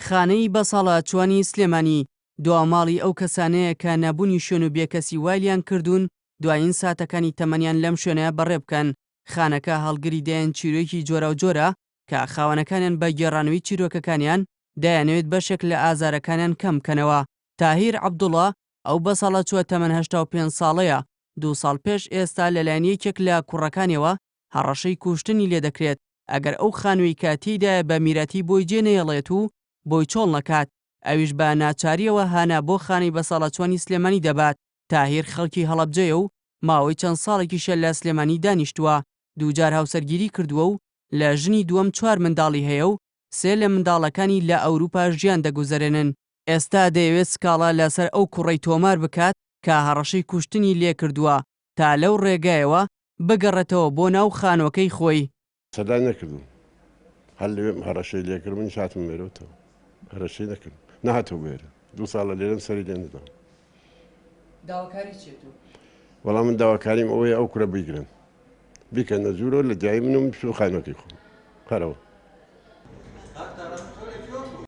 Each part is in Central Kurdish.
خانەی بەساڵاچووانی سلێمانی دوا ماڵی ئەو کەسانەیە کە نەبوونی شوێن و بێکەسی وایلیان کردوون دوایین ساتەکانی تەمەنیان لەم شوێنە بەڕێبکەن، خانەکە هەڵگری دەیان چیرۆکی جۆراوجۆرە کە خاوەنەکانیان بە گێڕانەوەی چیرۆکەکانیان دەیانەوێت بەشێک لە ئازارەکانیان کەم بکەنەوە. تاهیر عەبدوڵا، ئەو بەساڵاچووە تەمەن 85 ساڵەیە، دوو ساڵ پێش ئێستا لەلایەن یەکێک لە کوڕەکانیەوە هەڕەشەی کوشتنی لێدەکرێت ئەگەر ئەو خانووەی کە تێیدایە بە میراتی بۆی جێ نەیەڵێت و بۆی چۆڵ نەکات، ئەویش بە ناچارییەوە هانا بۆ خانەی بەساڵاچووانی سلێمانی دەبات. تاهیر خەڵکی هەڵەبجەیە و ماوەی چەند ساڵێکیشە لە سلێمانی دانیشتووە، دووجار هاوسەرگیری کردووە و لە ژنی دووەم چوار منداڵی هەیە و سێ لە منداڵەکانی لە ئەوروپا ژیان دەگوزەرێنن. ئێستا دەیەوێت سکاڵا لەسەر ئەو کوڕەی تۆمار بکات کە هەڕەشەی کوشتنی لێکردووە تا لەو ڕێگایەوە بگەڕێتەوە بۆ ناو خانووەکەی خۆی. سەردانی نەکردووم هەر لەوێم هەڕەشەی لێکرد منیش هاتم مێرۆتەوە هەرەشەی نەکرد نەهاتەوە بێرە دوو ساڵە لێرەم سەری لێ نەداوم. داواکاری چیە تۆ؟ وەڵا من داواکاریم ئەوەیە ئەو کورە بیگرن بیکەنە ژوورەوە لە جیایی من و من بچمە خانووەکەی خۆم هەرەوە.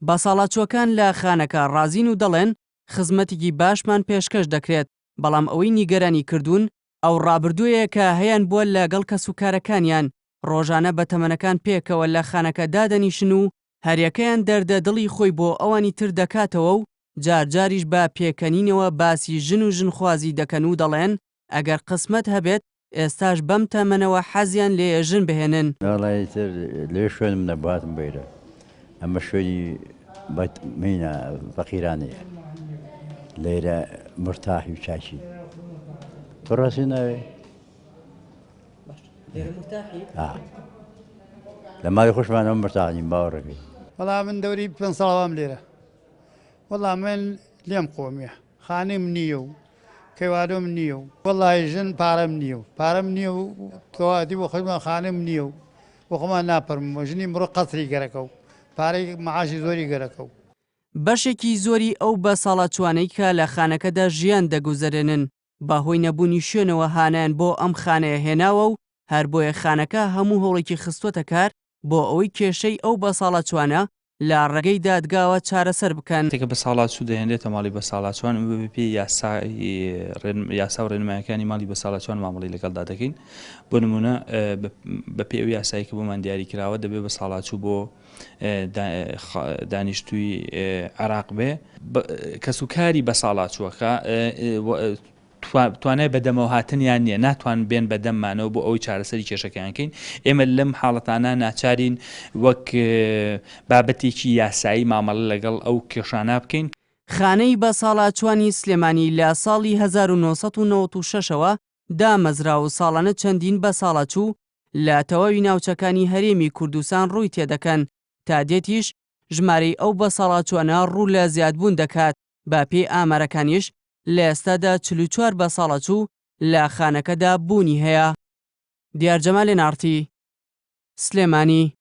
بەساڵاچووەکان لە خانەکە ڕازین و دەڵێن خزمەتێکی باشمان پێشکەش دەکرێت، بەڵام ئەوەی نیگەرانی کردوون ئەو ڕابردووەیە کە هەیانبووە لەگەڵ کەسوکارەکانیان، ڕۆژانە بەتەمەنەکان پێکەوە لە خانەکە دادەنیشن و هەریەکەیان دەردە دڵی خۆی بۆ ئەوانی تر دەکاتەوە و جار جاریش بە پێکەنینەوە باسی ژن و ژنخوازی دەکەن و دەڵێن ئەگەر قسمەت هەبێت ئێستاش بەم تەمەنەوە حەزیان لێیە ژن بهێنن. وەڵا ئیتر لەوێ شوێنم نەبوو هاتم بۆ ئێرە ئەمە شوێنی مینە فەقیرانەیە لێرە مرتاحی و چاکی تۆ ڕاستی ناوێ لە ماڵی خۆشمانەوە مرتاح نیم باوەڕەکەی. وەڵا من دەوری پێ ساڵ وام لێرە وەڵا من لێم قۆمیە خانیم نییە و کەیوانۆم نییە و وەڵی ژن پارەم نییە و پارەم نییە و تەواتی بۆ خۆمان خانم نییە و بۆ خۆمان ناپەرم و ژنی مڕۆ قەسری گەرەکە و پارەی معاشی زۆری گەرەکە و. بەشێکی زۆری ئەو بەساڵاچووانەی کە لە خانەکەدا ژیان دەگوزەرێنن بەهۆی نەبوونی شوێنەوە هانایان بۆ ئەم خانەیە هێناوە و هەربۆیە خانەکە هەموو هەوڵێکی خستووەتە کار بۆ ئەوەی کێشەی ئەو بەساڵاچووانە لە ڕێگەی دادگاوە چارەسەر بکەن. کاتێک کە بەساڵاچوو دەهێنرێتە ماڵی بەساڵاچووان، ئێمە بەپێی یاسا و ڕێنمایەکانی ماڵی بەساڵاچووان مامەڵەی لەگەڵدا دەکەین. بۆ نموونە بەپێی ئەو یاسایەی کە بۆمان دیاری کراوە دەبێت بەساڵاچوو بۆ دانیشتووی عێراق بێ. کەسوکاری بەساڵاچووەکە توانای بەدەمەوەهاتنیان نییە، ناتوان بێن بەدەممانەوە بۆ ئەوەی چارەسەری کێشەکەیان کەین، ئێمە لەم حاڵەتانە ناچارین وەک بابەتێکی یاسایی مامەڵە لەگەڵ ئەو کێشانە بکەین. خانەی بەساڵاچووانی سلێمانی لە ساڵی 1996 ەوە دامەزرا و ساڵانە چەندین بەساڵاچوو لە تەواوی ناوچەکانی هەرێمی کوردستان ڕووی تێدەکەن، تا دێتیش ژمارەی ئەو بەساڵاچووانە ڕوو لە زیادبوون دەکات، بە پێی ئامارەکانیش لە ئێستادا 44 بەساڵاچوو لە خانەکەدا بوونی هەیە. دیار جەمال ئێن ئاڕ تی، سلێمانی.